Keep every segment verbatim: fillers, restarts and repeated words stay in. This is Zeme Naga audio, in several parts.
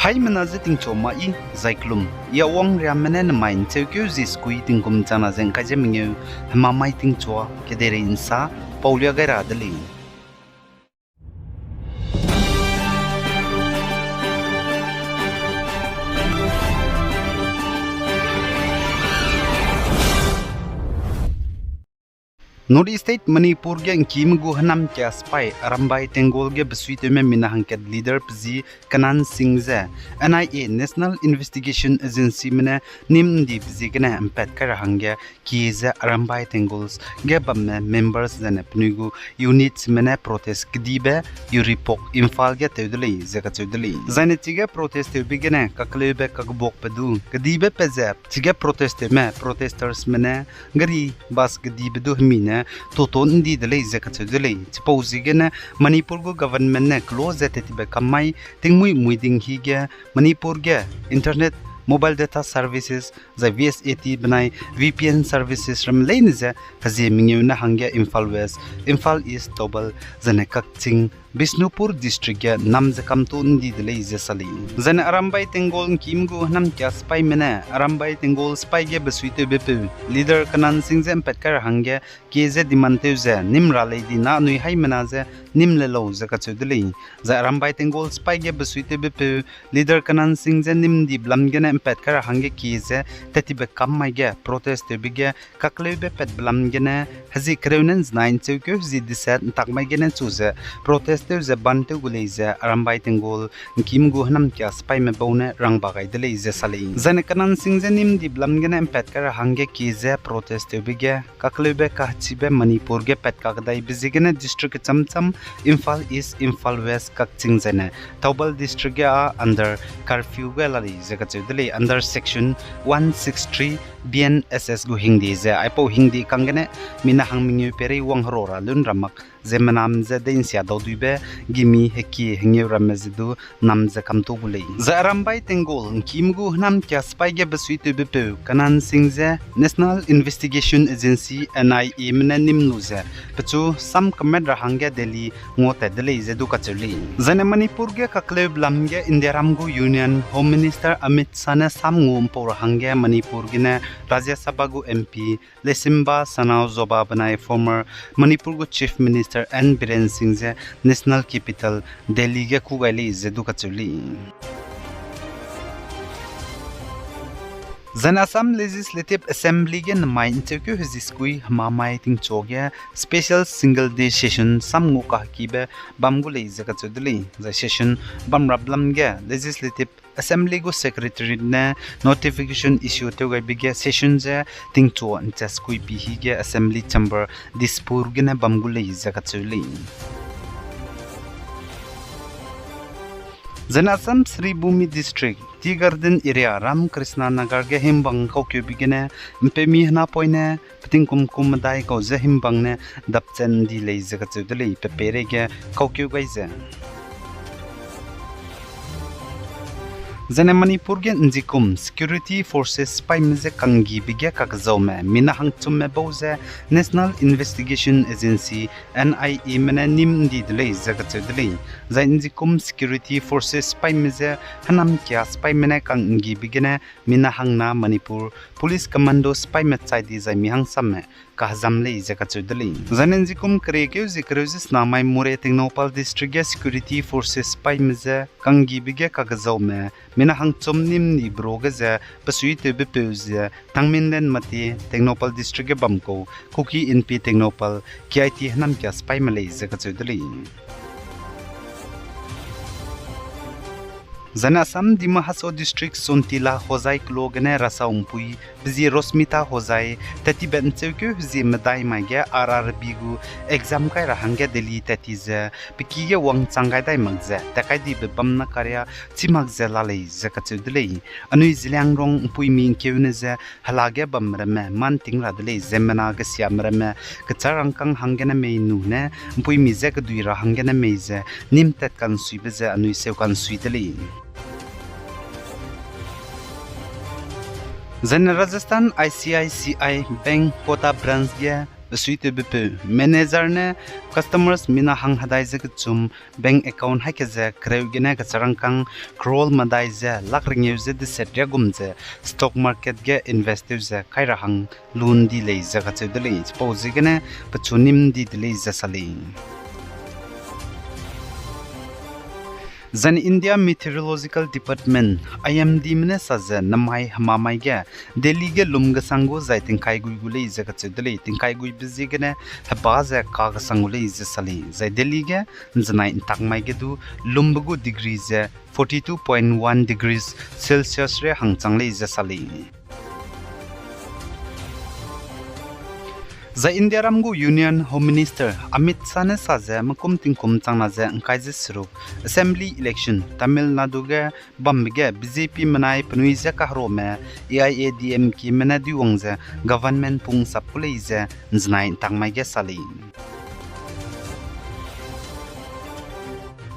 Haimena je tingchua ma i, zai kelum, i Awang Riamme ne nemai ’ncheukeu zi sekui tingkum chana ze ’ngkai ze mengeu, hemamai tingchua kedeirei ’nsa paulia gai ra de lei. North East State Manipur ge ’ngkime gu hênam kia sipai Arambai Tenggol ge besuitewme mina hangkat leader pe zi Kanan Singh ze N I A, National Investigation Agencyme ne nîm ’ndibe ziegene ’mpat kai ra hangge kie ze Arambai Tenggol ge bamme members zene penui gu unitsme ne protest kedibe Uripok, Imphal ge tew de lei ze kacheu de lei. Zaine chige protest tewbe gene kakleube kakbuakbe du kedibe pat ze chige protest tewme protestorsme ne gari, bus kedibe du hemi ne toto ’ndi de lei ze kacheu de lei. Chipau ziegene Manipur gu government ne kelo ze tettibe kam mai tingmuî muiding hi ge Manipur ge internet, mobile data services, zai V S A T benai V P N services ramme leine ze hezie mengeu ne hangge Imphal West, Imphal East, Thoubal, zane Kakching, Bishnupur district ge nam ze kamtu ’ndi de lei ze sa lei. Zane Arambai Tenggol ’ngkime gu hênam kia sipaime ne Arambai Tenggol sipai ge besuitewbepeu leader Kanan Singh ze ’mpat kai ra hangge kie ze demand tew ze nîm ra lei di na anui haimena ze nîm le lau ze kacheu de lei. Zai Arambai Tenggol sipai ge besuitewbepeu leader Kanan Singh ze nîm ’ndibe lam gene ’mpat kai ra hangge kie ze tettibe kam mai ge protest tewbe ge kakleube patbe lam gene hezie kereu ne ’nzenai ’ncheukeu hezie deset ’ntak mai gene chu ze protest tew ze ban tew gu lei ze Arambai Tenggol ’ngkime gu hênam kia sipaime bau ne rangba gai de lei ze sa lei. Zane Kanan Singh ze nîm ’ndibe lam gene ’mpat kai ra hangge kie ze protest tewbe ge kakleube kahechibe Manipur ge pat kakdaibe ziegene district kecham cham Imphal East, Imphal West, Kakching zane Thoubal district ge â under curfew ge la lei ze kacheu de lei, under section one six three B N S S gu hingde ze aipau hingde kang gene mina hang mengeu peirei wang hero ra lun ra mak ze menam ze dei ’nsia dauduibe gimi hekie hengeu ramme ze du nam ze kamtu gu lei. Zai Arambai Tenggol ’ngkime gu hênam kia sipai ge besuitewbepeu Kanan Singh ze National Investigation Agency, N I Ame ne nîm lu ze pechu sam kemet ra hangge Delhi ngua tat de lei ze du kacheu lei. Zane Manipur ge kakleube lam ge Indiaram gu Union Home Minister Amit Shah ne sam ngu ’mpau ra hangge Manipur gene Rajya Sabha gu M P Leishemba Sanajaoba benai former Manipur gu Chief Minister N Biren Singh ze National Capital Delhi ge kû gai lei ze du kacheu lei. Zane Assam Legislative Assembly ge nemai ’ncheukeu hezie sekui hemamai tingchua ge special single day session sam ngu kahekibe bam gu lei ze kacheu de lei. Zai session bam rap lam ge Legislative Assembly gu Secretariat ne notification issue tew gaibe ge session ze tingchua ’nchat sekui pi hi ge Assembly Chamber Dispur gene bam gu lei ze kacheu lei. Zane Assam Sribhumi District, Tea Garden Area, Ram Krishna Nagar ge himbang kaukeube gene ’mpeumi henapoine petingkum kum medai kau ze himbang ne dapchat ’ndi lei ze kacheu de lei, pe peireige kaukeu gai ze. Zane Manipur ge ’nzikum security forces sipaime je kanggibe ge kakzaume mina hangchumme bau ze National Investigation Agency, N I Ame ne nîm ’ndi de lei ze kacheu de lei. Zai ’nzikum security forces sipaime je hênam kia sipaime ne kanggibe gene mina hangna Manipur Police Commando sipaime chai di zai mi hangsamme kahezam lei ze kacheu de lei. Zane ’nzikum keriekeu zie kereu ze sena mai Moreh Tengnoupal District ge security forces sipaime je kanggibe ge kakzaume mina hangchum nîm ’ndi bro ge ze besuitewbepeu ze Tangminlen Mate Tengnoupal District ge bam kau Kuki Inpi Tengnoupal K I T hênam kia sipaime lei ze kacheu de lei. Zane Assam Dima Hasao District Sontila Hojai kelo gene rasau'mpui pe zi Rosmita Hojai tattibe ’ncheukeu hezie medai mai ge R R B gu exam kai ra hangge Delhi tat ti ze pe ki ge wangchang gai dai mak ze tat kai dibe bam na karia chî mak ze la lei ze kacheu de lei. Anui Zeliangrong ’mpuimi ’ngkeune ze hela ge bamme ramme mâ ’nting ra de lei, ziemmena kesiame ramme kechârangkâng hanggene mei nune ’mpuimi je kedui ra hanggene mei ze nîm tat ka'nsuibe ze anui seu ka'nsui de lei. Zane Rajasthan I C I C I Bank Kota Branch ge Besuitewbepeu manager ne customers mina hang hedai ze kechum bank account haî ke ze kereu gene kecharangkâng crore medai ze lakh rengeu ze deset riagum ze stock market ge invest tew ze kai ra hang lun di lei ze kacheu de lei. Chipau ziegene pechu nîm di de lei ze sa lei. Zai ne India Meteorological Department, I M D me ne sa ze namai hemamai ge Delhi ge lum gesang gu zai tingkai gui gu lei ze kacheu de lei. Tingkai guibe ziegene heba ze ka gesang gu lei ze sa lei. Zai Delhi ge ’nzenai ’ntakmai ge du lumbe gu degree ze forty two point one degrees Celsius re hangchang lei ze sa lei. Zai Indiaram gu Union Home Minister Amit Shah ne sa ze mekum tingkum changna ze ’ngkai ze seruk Assembly election Tamil Nadu ge bambe ge B J P menai penui ze kaherame A I A D M K me ne duiwang ze government pung sap ku lei ze ’nzenai ’ntakmai ge sa lei.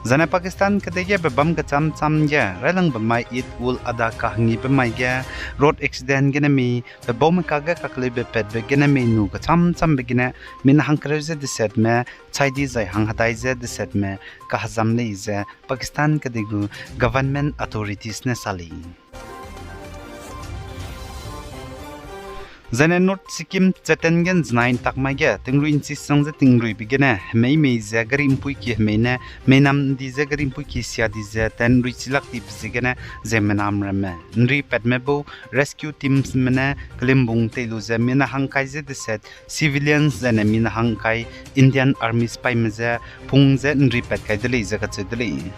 Zai ne Pakistan kedei ge bebâm kechâm châm ge railangbe mai Eid-ul-Adha kahengibe mai ge road accident gene mi, pebaume kage kakleube patbe gene mi nu kechâm châmbe gene mina hangkereu ze desetme chai di zai hang hedai ze desetme kahezam lei ze Pakistan kedei gu government authorities ne sa lei. Zai ne North Sikkim Cheten ge ’nzenai ’ntakmai ge tingrui ’nchi sang ze tingruibe gene hemei mei ze gari ’mpuiki hemei ne meinam ’ndi ze gari ’mpuiki sia di ze ten rui chilak dibe ziegene ziemmenam ramme ’nri patme bau rescue teams me ne kelimbung tei lu ze mina hangkai ze deset civilians zai ne mina hangkai Indian Army sipaime ze pung ze ’nri pat kai de lei ze kacheu de lei.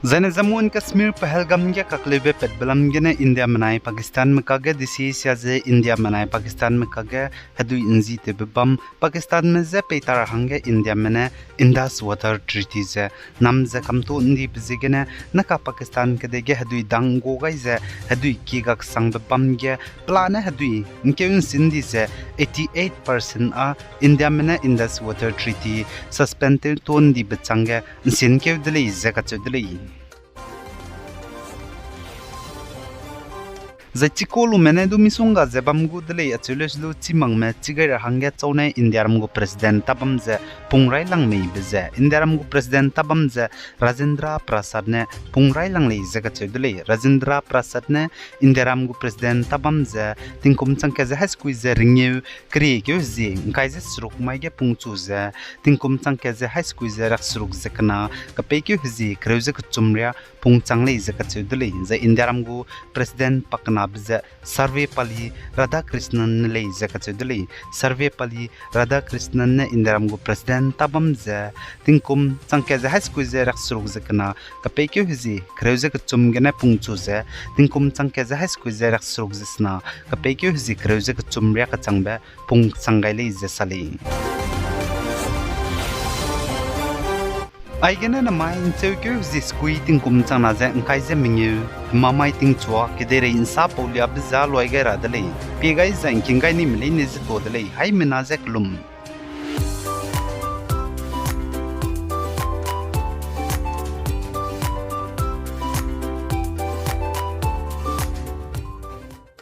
Zai ne Jammu and Kashmir Pahalgam ge kakleube patbe lam gene India menai Pakistan me kage desi sia ze India menai Pakistan me kage hedui ’nzitewbe bam Pakistan me je peita ra hangge India me ne Indus Water Treaty ze nam ze kamto ’ndibe ziegene naka Pakistan kedei ge hedui dang gu gai ze hedui kie gaksangbe bam ge pelane hedui ’ngkeu ’nsin di ze eighty eight percent â India me ne Indus Water Treaty suspend tew to ’ndibe chângge ’nsin keu de lei ze kacheu de lei. Zai chikolume ne du misongga ze bam gu de lei acheu leu lu chimangme chigai ra hangge châu ne Indiaram gu President tabam ze pung railangmeibe ze Indiaram gu President tabam ze Rajendra Prasad ne pung railang lei ze kacheu de lei. Rajendra Prasad ne Indiaram gu President tabam ze tingkum changkat ze haî sekui ze ringeu keriekeu hezie ’ngkai ze seruk mai ge pungchu ze tingkum changkat ze haî sekui ze riak seruk ze kena kepeikeu hezie kereu ze kechum riâ pungchang lei ze kacheu de lei. Zai Indiaram gu President pakenabe ze Sarvepalli Radhakrishnan ne lei ze kacheu de lei. Sarvepalli Radhakrishnan ne Indiaram gu President tabam ze tingkum changkat ze haî sekui ze riak seruk ze kena kepeikeu hezie kereu ze kechum gene pungchu ze tingkum changkat ze haî sekui ze riak seruk ze sena kepeikeu hezie kereu ze kechum riâ kechangbe pungchang gai lei ze sa lei. Aigene namai ’ncheukeu hezie sekui tingkum changna ze ’ngkai ze mengeu, hemamai tingchua kedeirei ’nsa pauliabe ze luai gai ra de lei. Pie gai zai ’ngking gai nime leine ze tuâ de lei, haimena ze kelum.